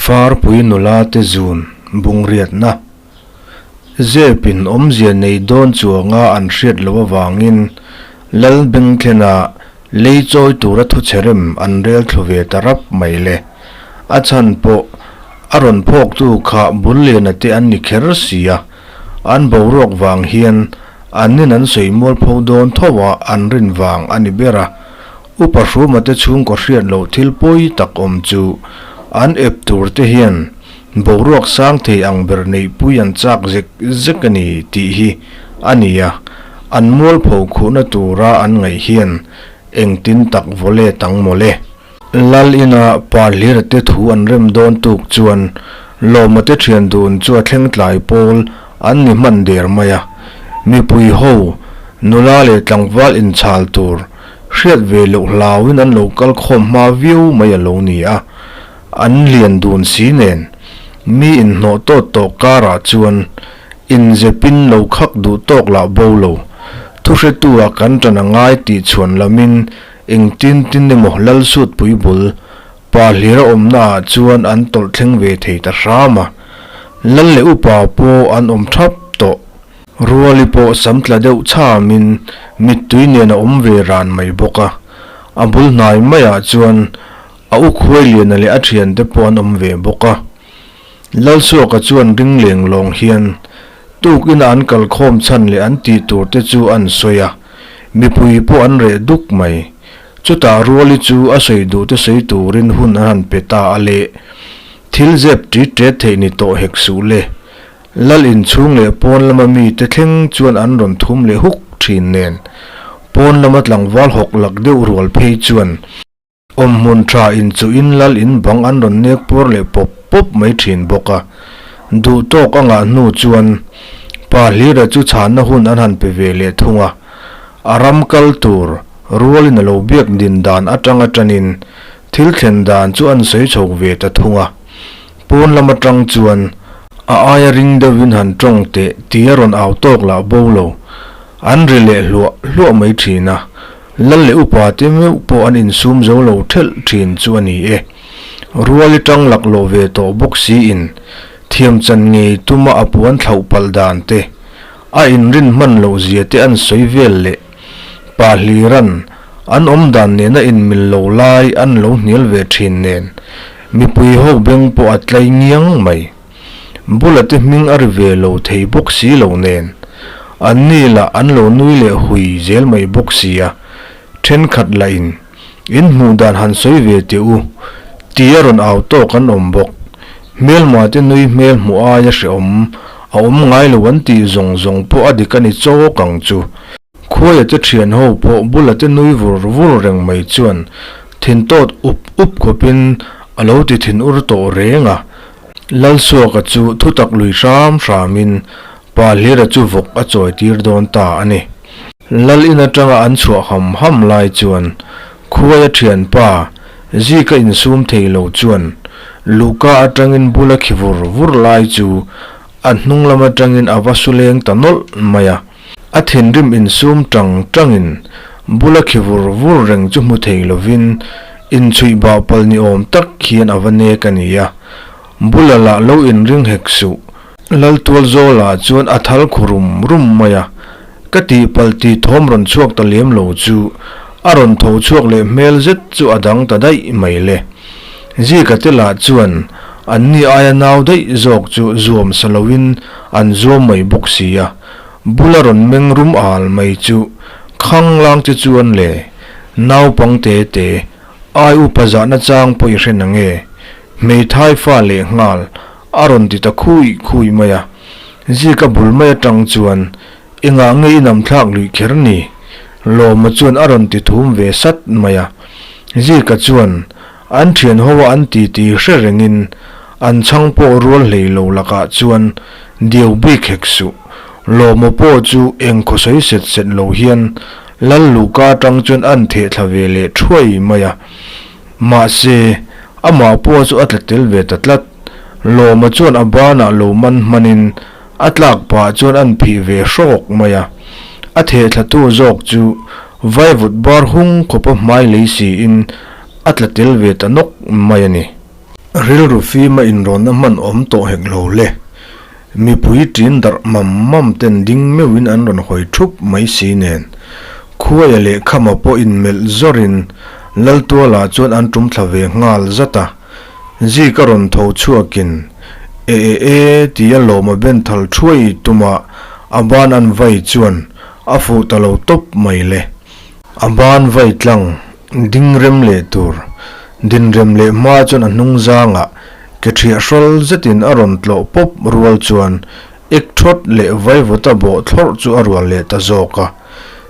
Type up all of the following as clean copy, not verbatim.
Farpui nula te zun bungriatna zepin awmzia nei dawn chuanga an hriat loh avangin Lal Bengthlena lei chawi tura thuchherem an rel thlu ve ta rap mai le. A chhan pawh a rawn phawktu kha Bulliana te an ni kher si a, an boruak vang hian an nin an sawi mualpho dawn tho a an rin vang a ni ber a. Upa Hruma te chhungkaw hriat loh thil pawi tak awm chu an ep tur te hian boruak sang thei ang ber neihpui an chak zek zek a ni tih hi a ni a, an mualpho khuhna tura an ngaih hian engtin tak vawle tang mawle. Lal ina pa Hlira te thu an rem dawn tuk chuan Lawma te thian dun chu a thleng tlai pawl an ni hman der mai a, mipui ho nula leh tlangval inchhal tur hriat ve loh hlauin an lo kal khawm hma viau mai a lo ni a, an lian dun si nen mi inhnawh tawt tawh karah chuan inzepin lo khak duh tawk lah bo lo, thuhretu ah kan tan a ngai tih chhuan lamin Engtin tin emaw Lalsutpui bul pa hlir a awmna ah chuan an tawlh thleng ve thei ta hram a, Lal leh upa pawh an awm thap tawh. Ruali pawh sam tla deuh chhamin mittui nen a awm ve ran mai bawk a, a bul hnai maiah chuan a u Khuailiana leh a thiante pawh an awm ve bawk a. Lalsuaka chuan ring leng lawng hian tukin an kal khawm chhan leh an tih tur te chu an sawi a, mipui pawh an reh duk mai. Chutah Ruali chu a sawi duh te sawi turin hun an han pe ta a le. Thil zep ṭit ṭet theih ni tawh hek suh le. Lal inchhung leh pawn lama mite thleng chuan an rawn thum leh huk ṭhin nen. Pawn lama tlangval hawk lak deuh rual phei chuan. Awmhmun tha inchuhin lal in bang an rawn nek puar leh pawp pawp mai thin bawk a. Duh tawk a ngah hnu chuan Pa Hlira chu chhanna hun an han pe ve leh thung a. A ram kal tur rualin a lo biak din dan atang atanin thil thlen dan chu an sawi chho ve ta thung a. Pawn lam atang chuan a aia ring deuhin han tawng teh tia rawn au tawk lah bo lo. An ri leh hluah hluah mai thin a. Lal leh upa te meuh pawh an insum zo lo thelh thin chu a ni e. Ruali tang laklawh ve tawh bawk siin thiam chan ngei tuma a puan thlauh palh dan te, a inrin hman loh zia te an sawi vel leh pa hliran an awm dan nena inmil lo lai an lo hnial ve thin nen mipui ho beng pawh a tlai ngiang mai. Bula te hming a ri ve lo thei bawk si lo nen, an ni lah an lo nui leh hui zel mai bawk si a, thenkhat lah in in hmuh dan han sawi ve teh u ti a rawn au tawk an awm bawk. Hmelma te nui hmel hmuh aia hrehawm a awm ngai lo an tih zawng zawng pawh a dik a ni chawk ang chu. Khuaia te thian ho pawh bula te nui vur vur reng mai chuan thin tawt up up khawpin a lo ti thin ur tawh reng a. Lalsuaka chu thutak lui hram hramin Pa Hlira chu vawk a chawi tir dawn ta a ni. Lal in atanga an chhuah ham ham lai chuan Khuaia thianpa Zika insum thei lo chuan Luhka atangin bula khi vur vur lai chu a hnung lam atangin a va su leng ta nawlh mai a. A thinrim insum tang tangin bula khi vur vur reng chu hmu thei lovin inchhuih bah pal ni awm tak khian a va nek a ni a. Bula lah lo inring hek suh. Laltual Zawla chuan a thal khu rum rum mai a, ka tihpalh tih thawm rawn chhuak ta lem lo chu a rawn tho chhuak leh hmel zet chu a dang ta daih mai le. Zika te lah chuan anni aia nau daih zawk chu zuam sa loin an zuam mai bawk si a. Bula rawn meng rum al mai chu khang lang che chuan le, naupang te te, ai upa zahna chang pawh i hre na nge? Hmeithai fa leh nghal a rawn ti ta khui khui mai a. Zika bul mai atang chuan engah nge i nam thlak luih kher ni? Lawma chuan a rawn ti thum ve sat mai a. Zika chuan an thian ho a an ti ti hre rengin an chhang pawh rual hlei lo lakah chuan diau bik hek suh. Lawma pawh chu eng khaw sawi set set lo hian Lal Luka atang chuan an theh thla ve leh thuai mai a. Mahse, amah pawh chu a tla tel ve ta tlat. Lawma chuan a banah lo man hmanin a tlak pah chuan an phih ve hrawk mai a. A theh thlatu zawk chu vaivut bar hung khawpa hmai lei siin a tla tel ve ta nawk mai a ni. Rilru fima inrawnna hman awm tawh hek lo le. Mipui ṭin darh mam mam ten ding meuhin an rawn hawi ṭhup mai si nen. Khuaia leh Khama pawh inmelh zawrin Laltuala chuan an ṭum thla ve nghal zat a. Zika rawn tho chhuakin, E e e tia lawma ben thal ṭhuai tuma a ban an vai chuan a fuh ta lo tawp mai le. A ban vai tlang ding rem leh tur din rem leh hma chuan a hnung zangah ke ṭhiah hrawl zetin a rawn tlawh pawp rual chuan ek ṭhawt leh vaivawta bawh thlawrh chu a rual leh ta zawk a.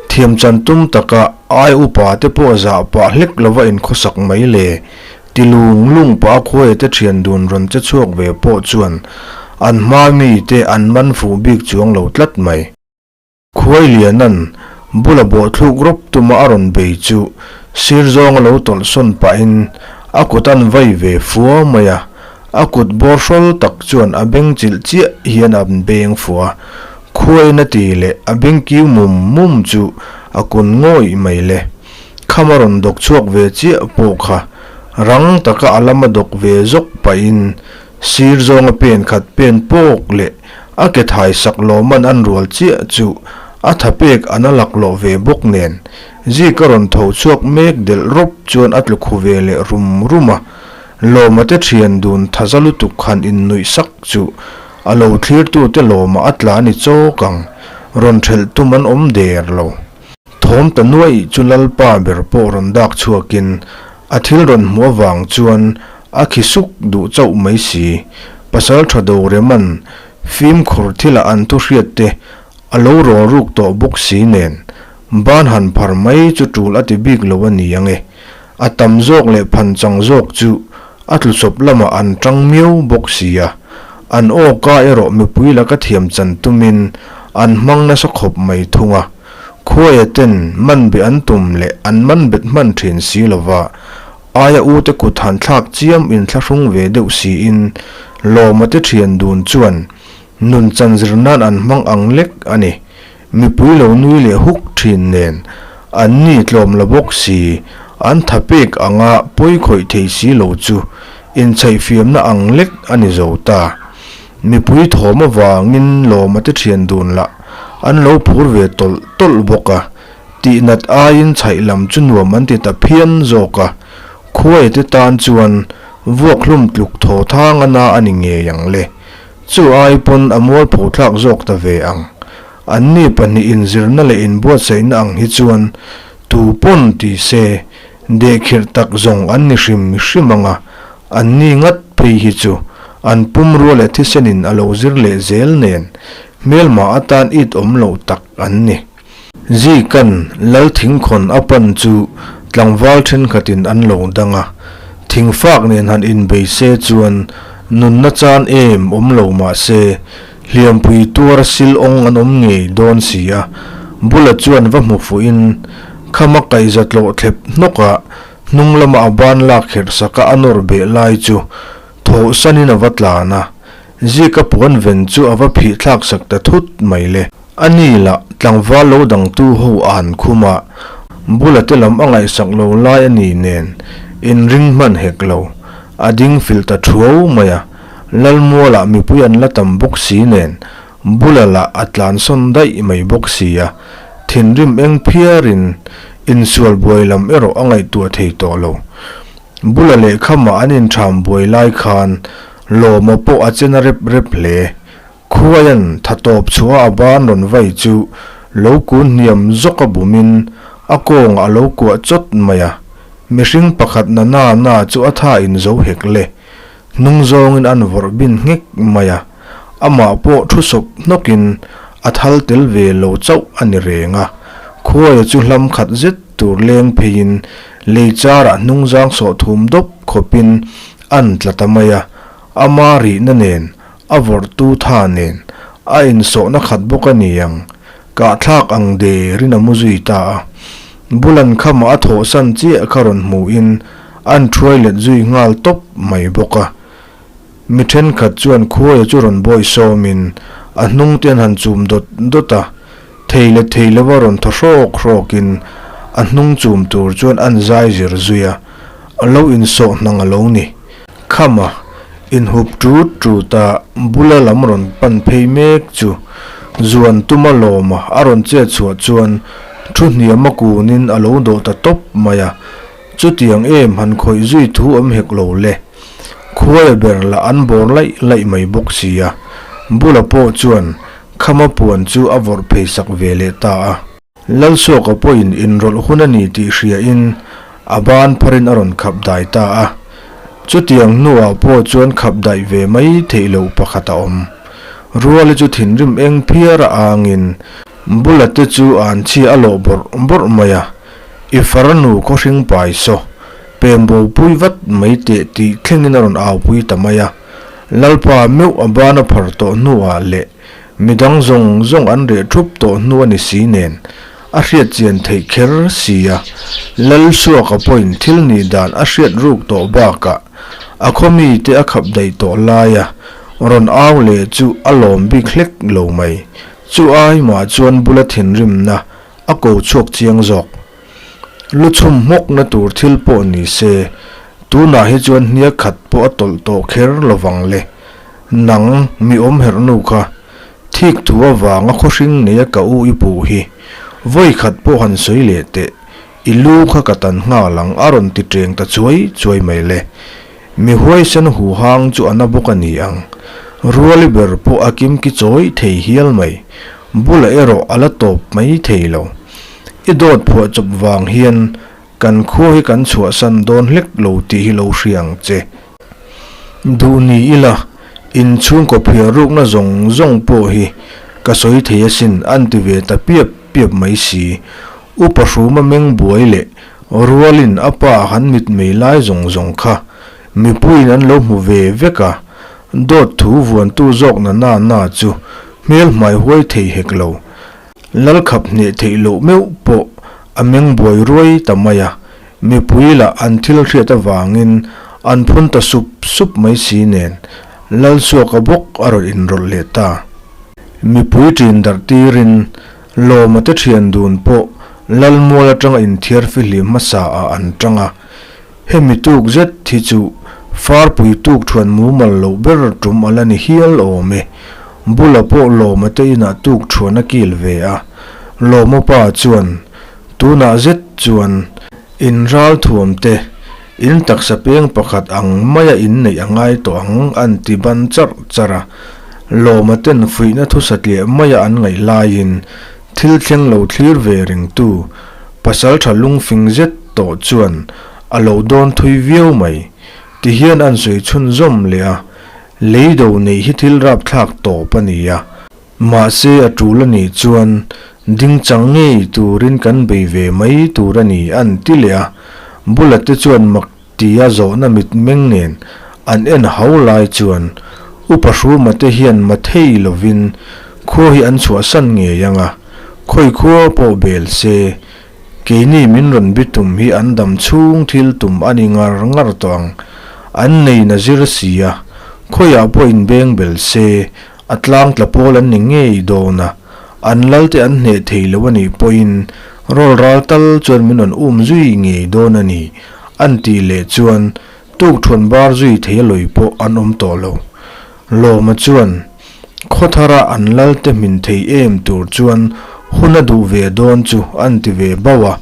Thiam chan tum taka ai upa te pawh zah pah hlek lova inkhawsak mai le ti lung lung pah a khuaia te ṭhian dun rawn che chhuak ve pawh chuan an hma mite an man fuh bik chuang lo tlat mai. Khuailianan bula bawhthluk rawp tuma a rawn bei chu sir zawnga lo tawlhsawn pahin a kut an vai ve fua mai a, a kut bawr hrawl tak chuan a beng chilh chiah hian a beng fuh a, khuain a ti leh a beng kiu mum mum chu a kun ngawih mai le. Kham a rawn dawk chhuak ve chiah pawh kha rang taka a lama dawk ve zawk pahin Sir zawnga pen khat pen pawk leh a ke thai sak lawman an rual chiah chu a tha pek an a laklawh ve bawk nen Zika rawn tho chhuak mek delh rawp chuan a tlu khu ve leh rum rum a. Lawma te thian dun tha za lutuk han innuih sak chu a lo thlirtute lawma a tla ni chawk ang rawn thelh tum an awm der lo. Thawm ta nuaih chu Lalpa ber pawh rawn dak chhuakin a thil rawn hmuh avang chuan a khi suk duh chauh mai si. Pasal tha do Reman fimkhur thilah an thu hriat te a lo rawl ruk tawh bawk si nen ban han phar mai chu tul a ti bik lo a ni ang e. A tam zawk leh phan chang zawk chu a tluchawp lamah an tang miau bawk si a. An awka erawh mipui laka thiam chan tumin an hmang nasa khawp mai thung a. Khuaia ten man beh an tum leh an man bet hman thin si lova, aia ute kut han thlak chiam inthlahrung ve deuh siin Lawma te thian dun chuan nun chan zir nan an hmang ang lek a ni. Mipui lo nui leh huk thin nen an ni tlawm la bawk si, an tha pek anga pawi khawih thei si lo chu inchhaihfiamna ang lek a ni zo ta. Mipui thawm avangin lawma te thian dun lah an lo phur ve tawlh tawlh bawk a, tihnat aiin chhaih lam chu nuam an ti ta phian zawk a, khuai te tan chuan vuak hlum tluk thaw thang a na a ni ngei ang le, chu ai pawn a mualpho thlak zawk ta ve ang. Anni pahnih inzirna leh inbuatsaihna ang hi chuan tu pawn ti se dehkhirh tak zawng an ni hrim hrim ang a, Anni ngat phei hi chu an pumrua leh thisenin a lo zir leh zel nen hmelma atan it awm loh tak an ni. Zikan lal thingkhawn a pan chu tlangval thenkhatin an lo dang a, thingfak nen han inbei se chuan nunna chan em awm lo mah se hliampui tuar sil awng an awm ngei dawn si a, bula chuan va hmu fuhin khama kaihza tlawh thlep hnawkah Hnung lama a ban lak kherh saka a nawr beh lai chu thawh sanin a va tlan a, Zika puan ven chu a va phih thlak sak ta thut mai le. A ni lah tlangval lo dangtu ho a han khum a, bula te lam a ngaihsak lo lai a ni nen inring hman hek lo, a ding filh ta thuau mai a, Lalmualah mipui an la tam bawk si nen Bula lah a tlansawn daih mai bawk si a, thinrim eng phiarin insual buai lam erawh a ngaihtuah thei tawh lo. Bula lehkhamah an intham buai lai khan Lawma pawh a chena rep rep hle. Khuaian tha tawp chhuah a ban rawn vai chu lo kun hniam zawk a bumin a kawngah a lo kuah chawt mai a, mihring pakhat na na na chu a tha inzo hek le. Hnung zawngin an vawrh bin nghek mai a. Amah pawh thu sawp hnawkin a thal tel ve lo chauh a ni reng a, khuaia chu hlam khat zet tur leng pheiin lei charah hnungzang sawh thum dawp khawpin an tla ta mai a, ama rihna nen, a vawrhtu tha nen a insawhna khat bawk a ni ang, kahthlak ang derin a mu zui ta a. Bulan khamah a thawhsan chiah kha rawn hmuhin an thuai let zui nghal tawp mai bawk a. Mi thenkhat chuan khuaia chu rawn bawi sawmin a hnung te an han chum dawt dawt a, thei leh thei lova rawn thaw hrawk hrawkin a hnung chum tur chuan an zai zir zui a, a lo insawh hnang a lo ni. Khama inhup ṭut ṭut a bula lam rawn pan phei mek chu zuan tuma lawma a rawn chet chhuah chuan thu hniam a kunin a lo dawh ta tawp mai a, chutiang em han khawih zui thu awm hek lo le. Khuaia ber lah an bawr laih laih mai bawk si a, bula pawh chuan khama puan chu a vawrh phei sak ve leh ta a. Lalsuaka pawhin inrawlh hun a ni tih hriain a ban pharin a rawn khap dai ta a. Chutiang hnuah pawh chuan khap daih ve mai theih loh pakhat a awm. Ruali chu thinrim eng phiar a angin bula te chu an chhia a lawh bawrh bawrh mai a, I farnu khawhring pai saw, pem bo pui vat mai teh tih thlengin a rawn aupui ta mai a. Lalpa meuh a ban a phar tawh hnuah leh Midang zawng zawng an reh thup tawh hnu a ni si nen, a hriat chian theih kher si a. Lalsuaka pawhin thil nih dan a hriat ruk tawh bakah a khaw mite a khap daih tawh laia rawn au leh chu a lawm bik hlek lo mai. Chu ai mah chuan bula thinrimna a ko chhuak chiang zawk. Lu chhum hmawkna tur thil pawh ni se, tunah hi chuan hniak khat pawh a tawlh tawh kher lovang le. Nang, mi awm herh nu kha, thik thu avanga khawhring neia ka u i puh hi, vawi khat pawh han sawi leh teh, i lu kha ka tan nghal ang a rawn ti teng ta chuai chuai mai le. Mi huaisen huhang chu a na bawk a ni ang. Ruali ber pawh a kimki chawi thei hial mai. Bula erawh a la tawp mai thei lo. I dawt phuah chawp vang hian kan khua hi kan chhuahsan dawn hlek lo tih hi lo hria ang che. Duh ni ila, inchhungkaw phiar rukna zawng zawng pawh hi ka sawi thei asin an ti ve ta piap piap mai si. Upa hruma meng buai leh rualin a pa han mitmei lai zawng zawng kha mipuiin an lo hmu ve vek a, dawt thu vuantu zawk na na na chu hmel hmai huai thei hek lo. Lalkhap hneh theih loh meuh pawh a meng buai ruai ta mai a, mipui lah an thil hriat avangin an phun ta sup sup mai si nen, Lalsuaka bawk a rawn inrawlh leh ta. Mipui ṭin darh tirin Lawma te ṭhian dun pawh Lalmual aṭanga inthiar fihlim hmasa ah an ṭang a, Hemi tuk zet hi chu farpui tuk thuan mumal loh ber tum a la ni hial awm e. Bula pawh Lawma te inah tuk thuan a kil ve a. Lawma pa chuan, Tunah zet chuan in ral thuam te, in taksa peng pakhat ang maia inneih a ngai tawh ang an ti ban charh charh a. Lawma ten fuihna thu satliah maia an ngaih laiin thil thleng lo thlir ve ringtu Pasaltha lungfing zet tawh chuan a lo dawn thui viau mai. Tihian an sawi chhunzawm leh a, lei do neih hi thil rapthlak tawp a ni a, mahse a tul a nih chuan dingchang ngei turin kan bei ve mai tur a ni an ti leh a, bula te chuan mak Tia zawhna mitmeng nen an en hau lai chuan Upa Hruma te hian ma thei lovin khua hi an chhuahsan ngei ang a, khawi khua pawh bel se, keini min rawn bi tum hi an dam chhung thil tum a ni ngar ngar tawh ang. An nei na zir si a, khawiah pawh inbeng bel se, a tlang tla pawl an ni ngei dawn a, an lalte an hneh thei lo a nih pawhin rawl ral tal chuan min rawn um zui ngei dawn a ni. An tih leh chuan tukthuan bar zui thei a lawi pawh an awm tawh lo. Lawma chuan khawthara an lalte hmin thei em tur chuan hun a duh ve dawn chu an ti ve bauh a,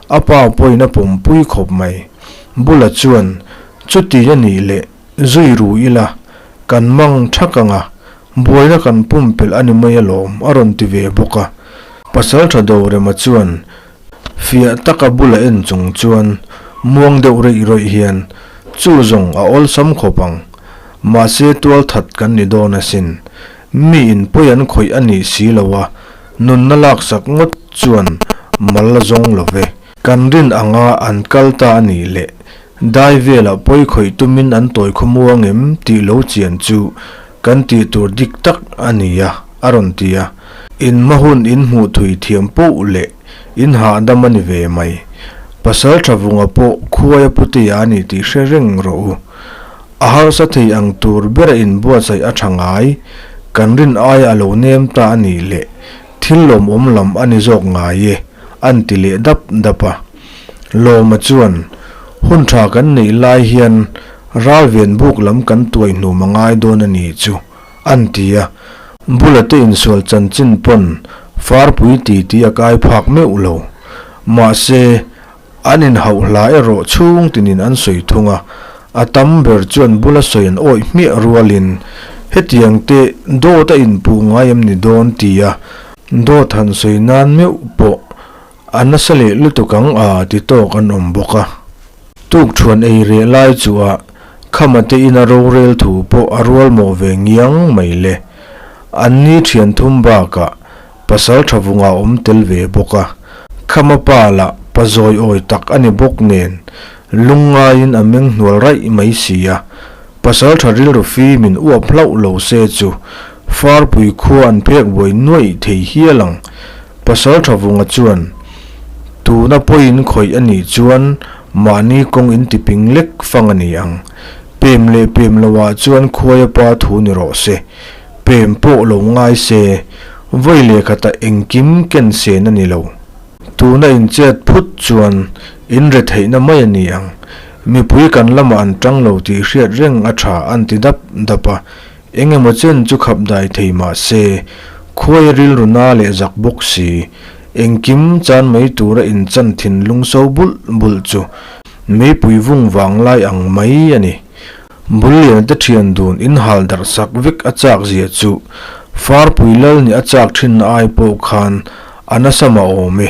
a pa pawhin a pawmpui khawp mai. Bula chuan chuti a nih leh zui ru ila kan mang thak ang a, buaina kan pumpelh a ni mai alawm a rawn ti ve bawk a. Pasaltha Dorema chuan Fiah taka bula en chung chuan muang deuh reih rawih hian chu zawng a awlsam khawp ang. Mahse tual that kan ni dawn asin. Mi in pawi an khawih a nih si lo a, nunna laksak ngawt chuan mal a zawng lo ve. Kan rin anga an kal ta a nih leh dai velah pawi khawih tumin an tawi khawmuang em tih lo chian chu kan tih tur dik tak a ni a, a rawn ti a. In hma hun in hmuh thui thiam poh leh in hahdam a ni ve mai. Pasal tha vunga pawh khuaia putea a ni tih hre reng rawh u. A harsa thei ang tur bera inbuatsaih a tha ngai, kan rin aia a lo nem ta a nih leh thil lawmawm lam a ni zawk ngai e, an ti leh dap dap a. Lawma chuan, Hun tha kan neih lai hian Ralven buk lam kan tuai hnum a ngai dawn a nih chu, an ti a. Bula te insual chanchin pawn farpui titi a kai phak meuh lo. Mahse, an inhauh hla erawh chhung tinin an sawi thung a, a tam ber chuan bula sawi an awih hmiah rualin hetiang te dawt a inpuh ngai em ni dawn tia dawt han sawi nan meuh pawh A nasa leh lutuk ang a ti tawk an awm bawk a. Tukṭhuan ei reh lai chu a khama te ina rorel thu pawh a rual mawh ve ngiang mai le. An ni ṭhian thum bakah pasal ṭha vunga awm tel ve bawk a. Khama pa lah pa zawi awi tak a ni bawk nen lungngaiin a meng hnual raih mai si a. Pasal ṭha rilru fimin uap hlauh lo se chu farpui khua an phek buai nuaih thei hial ang. Pasal tha vunga chuan, Tuna pawhin khawih a nih chuan mahni kawng in tiping lek fang a ni ang. Pem leh pem loah chuan khuaia pa thu ni rawh se. Pem pawh lo ngai se, vawi leh khatah engkim ken sen a ni lo. Tuna inchet phut chuan in re theihna mai a ni ang. Mipui kan lamah an tang lo tih hriat reng a tha an ti dap dap a. Eng emaw chen chu khap dai thei mah se, khuai rilru na leh zak bawk si, engkim chan mai tura inchan thinlung so bulh bulh chu meipui vung vang lai ang mai a ni. Bulliana te thian dun inhal darh sak vek a chak zia chu Farpui lal nih a chak thinna ai pawh khan a nasa mah awm e.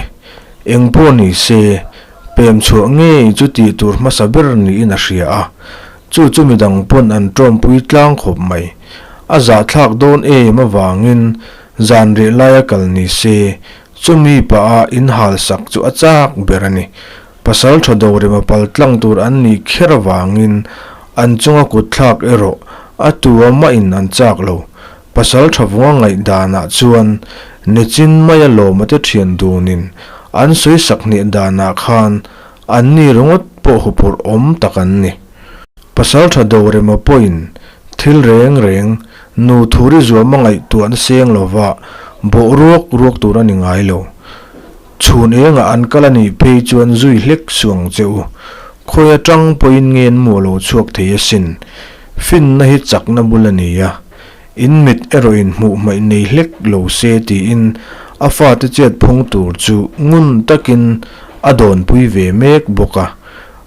Eng pawh ni se, pem chhuah ngei chu tih tur hmasa ber niin a hria a. Chu chu midang pawn an tawmpui tlang khawp mai. A zahthlak dawn em avangin zan reh laia kal ni se, chumi pah a inhal sak chu a chak ber a ni. Pasal tha dorema pal tlang tur an nih kher avangin an chunga kut thlak erawh a tu a mahin an chak lo. Pasal tha vunga ngaih danah chuan nichin maia lawma te thian dunin an sawi sak hnih danah khan Anni ringawt pawh huphurh awm tak an ni. Pasaltha Dorema pawhin thil reng reng nu thuri zuam a ngaihtuahna seng lova bawh ruak ruak tur a ni ngai lo. Chhun engah an kal a nih phei chuan zui hlek suh ang che u. Khawi atang pawhin ngen mu a lo chhuak thei asin. Finna hi chakna bul a ni a. In mit erawh in hmuh hmaih nei hlek lo se tiin a fate chet phung tur chu ngun takin a dawnpui ve mek bawk a.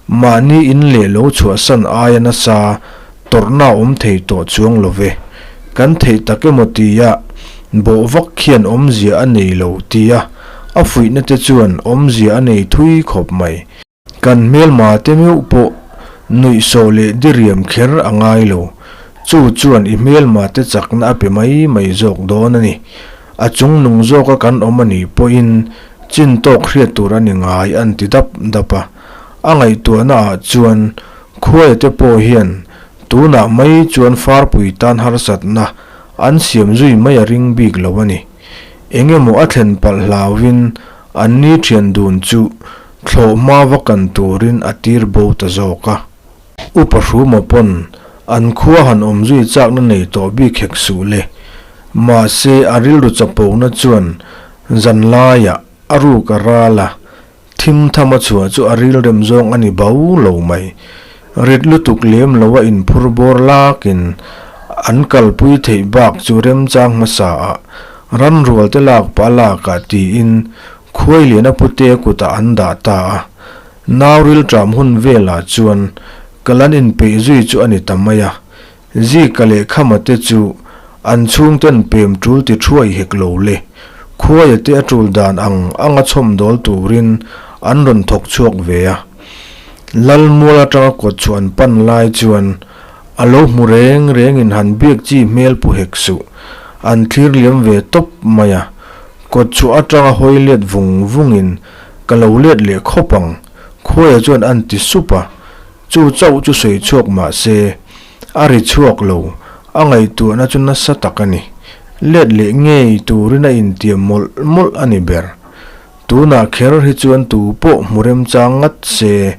Mahni in leh lo chhuahsan aia nasa tawrhna a awm thei tawh chuang lo ve. Kan theih tak emaw tia bawh vak khian awmzia a nei lo tia a fuihna te chuan awmzia a nei thui khawp mai. Kan hmelma te meuh pawh nuihsawh leh diriam kher a ngai lo. Chu chuan i hmelma te chakna a pe mai mai zawk dawn a ni. A chung nung zawka kan awm a nih pawhin chin tawk hriat tur a ni ngai an ti dap dap a. A ngaihtuahna ah chuan khuaia te pawh hian tunah mai chuan farpui tan harsatna an siam zui mai a ring bik lo a ni. Eng emaw a thlen palh hlauhin an ni thian dun chu Thlawh hma va kan turin a tir bo ta zawk a. Upa Hruma pawn an khua han awm zui chakna nei tawh bik hek suh le. Mahse a rilru chapona chuan zan laiah a ruk a ral a, thim tham a chhuah chu a rilrem zawng a ni bo lo mai. Rit lutuk lem lo a inphur bawr lakin an kalpui theih bak chu remchang hmasa ah ranrual te lak pah lakah tiin Khuailiana pute kutah an dah ta a, nau rilṭam hun velah chuan kal an inpeih zui chu a ni ta mai a, Zika leh Khama te chu an chhungten pem ṭul ti ṭhuai hek lo le, Khuaia te a ṭul dan ang anga chhawmdawl turin an rawn thawk chhuak ve a. Lalmual aṭanga kawt chhuah an pan lai chuan a lo hmu reng rengin han biak chi hmel pu hek suh, an thlir liam ve tawp mai a. Kawt chhuah atanga hawi let vung vungin ka lo let leh khawp ang, Khuaia chuan an ti sup a, chu chauh chu sawi chhuak mah se, a ri chhuak lo, a ngaihtuahna chu nasa tak a ni. Let leh ngei turin a intiam mawlh mawlh a ni ber. Tunah kher hi chuan tu pawh hmu remchang ngat se,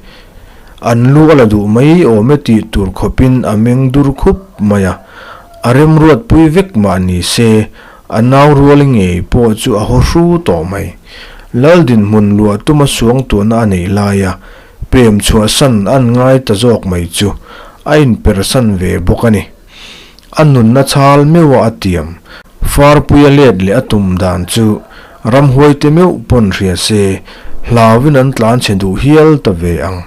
an lu a la duh mai awm e tih tur khawpin a meng dur khup mai a, a remruatpui vek mah ni se, A nau ruali ngei pawh chu a haw hru tawh mai. Lal dinhmun luah tuma suangtuahna a neih laia pem chhuahsan an ngai ta zawk mai chu a inpersan ve bawk a ni. A nunna chhal meuha a tiam farpuia let leh a tum dan chu ramhuaite meuh pawn hria se hlauin an tlanchhe duh hial ta ve ang.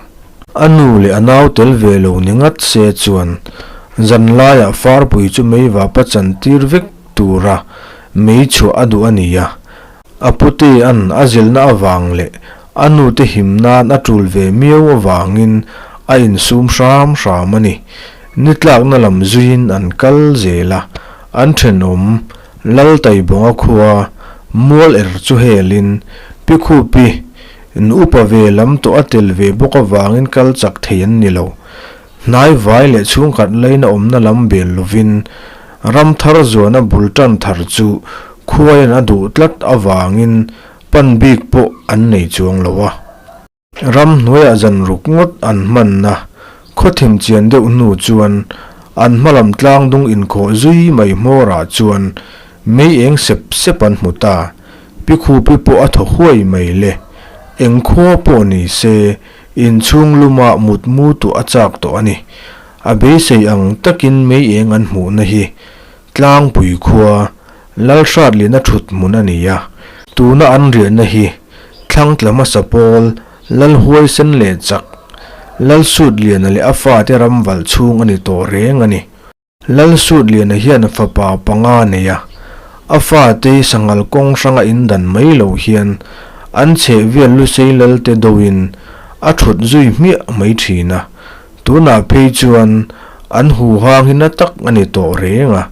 A nu leh a nau tel ve lo ni ngat se chuan zanlaiah farpui chu meivapa chantir vek tura mei chhuah a duh a ni a. A putea'n a zilhna avang leh a nute him nan a tul ve miau avangin a insum hram hram a ni. Ni tlakna lam zuiin an kal zel a, an thenawm Laltaibawnga khua mual er chu helin Pikhupi in upa ve lam tawh a tel ve bawk avangin kal chak thei an ni lo. Hnai vai leh chhungkhat laina awmna lam bel lovin ram thar zuana bul tan thar chu khuaiin a duh tlat avangin pan bik pawh an nei chuang lo a. Ram hnuaiah zan ruk ngawt an hmanna khawthim chian deuh hnu chuan an hmalam tlangdung inkhawh zui mai hmawrah chuan mei eng sep sep an hmu ta. Pikhupi pawh a thaw huai mai le. Eng khua pawh ni se Inchhung luma mut mu tuah a chak tawh a ni. A beisei ang takin mei eng an hmuhna hi Tlangpui khua Lalhratlina thut hmun a ni a. Tuna an riahna hi Thlangtla hmasa pawl Lalhuaisen leh chak Lalsutliana leh a fate ramvalh chhung a ni tawh reng a ni. Lalsutliana hian fapa panga nei a, a fate sanghal kawng hranga indan mai lo hian an chhehvel Lusei Lalte doin a thut zui hmiah mai thin a, tunah phei chuan an huhang hi na tak a ni tawh reng a.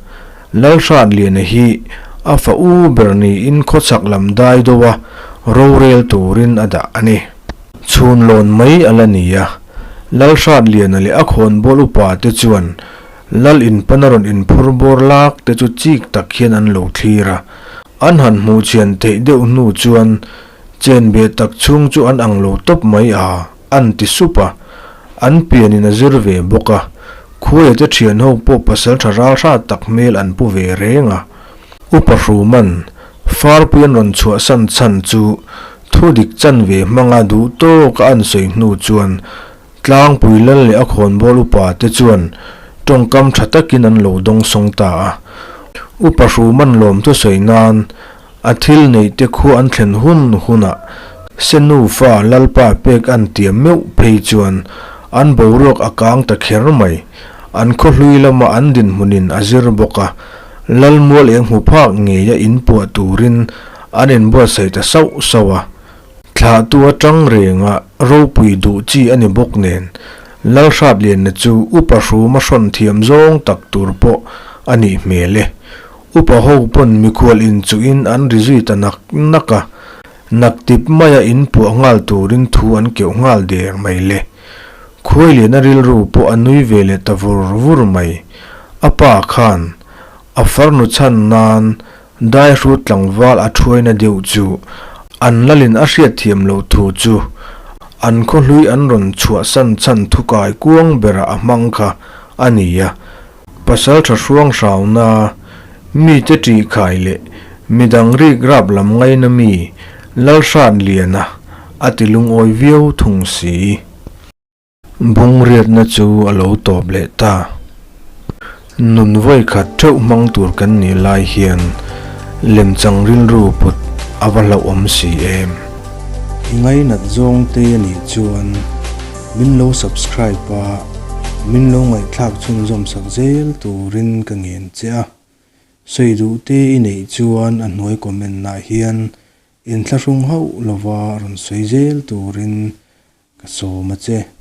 Lalhratliana hi a fa u ber niin khawchhak lam dai doa rorel turin a dah a ni. Chhun lawn mai a la ni a, Lalhratliana leh a khawnbawl upa te chuan Lal inpan a rawn inphur bawr lak te chu chik tak hian an lo thlir a. An han hmuh chhian theih deuh hnu chuan chen beh tak chhung chu an ang lo tawp mai a, an ti sup a. An pianin a zir ve bawk a, khuaia te thian ho pawh pasal tha ral hrat tak hmel an pu ve reng a. Upa Hruman Farpui an rawn chhuahsan chhan chu thu dik chanve hmanga duh tawka an sawi hnu chuan Tlangpui Lal leh a khawnbawl upa te chuan tawngkam tha takin an lo dawngsawng ta a. Upa Hruman lawmthu sawi nan a thil neih te khu an thlen hun hunah Senufa Lalpa pek an tiam meuh phei chuan an boruak a kang ta kher mai. An khawhlui lama an dinhmunin a zir bawk a. Lalmual eng hmu phak ngeia inpuah turin an inbuatsaih ta sauh sauh a. Thlahtu atang renga ropui duh chi a ni bawk nen, Lalhratlianna chu upa hruma hrawn thiam zawng tak tur pawh a nih hmel e. Upa ho pawn mikhual inchuhin an ri zui ta nak nak a, naktip maia inpuah nghal turin thu an keuh nghal der mai le. Khuailiana rilru pawh a nui ve leh ta vur vur mai. A pa khan a farnu chhan nan daihrut tlangval a thuaina deuh chu an lalin a hriatthiam loh thu chu an khawhlui an rawn chhuahsan chhan thukai kuang berah a hmang kha a ni a. Pasal tha hruang hrauna, mite ṭihkhai leh midang rik rap lam ngaina mi Lalhratliana a ti lungawi viau thung si. Bungriatna chu a lo tawp leh ta. Nun vawi khat theuh hmang tur kan nih lai hian lemchang rilru put a va hlauhawm si em. I ngainat zawng te a nih chuan min lo subscribe a, min lo ngaihthlak chhunzawm sak zel turin ka ngen che a. Sawi duh te i neih chuan a hnuai comment ah hian inthlahrung hauh lova rawn sawi zel turin ka sawm a che.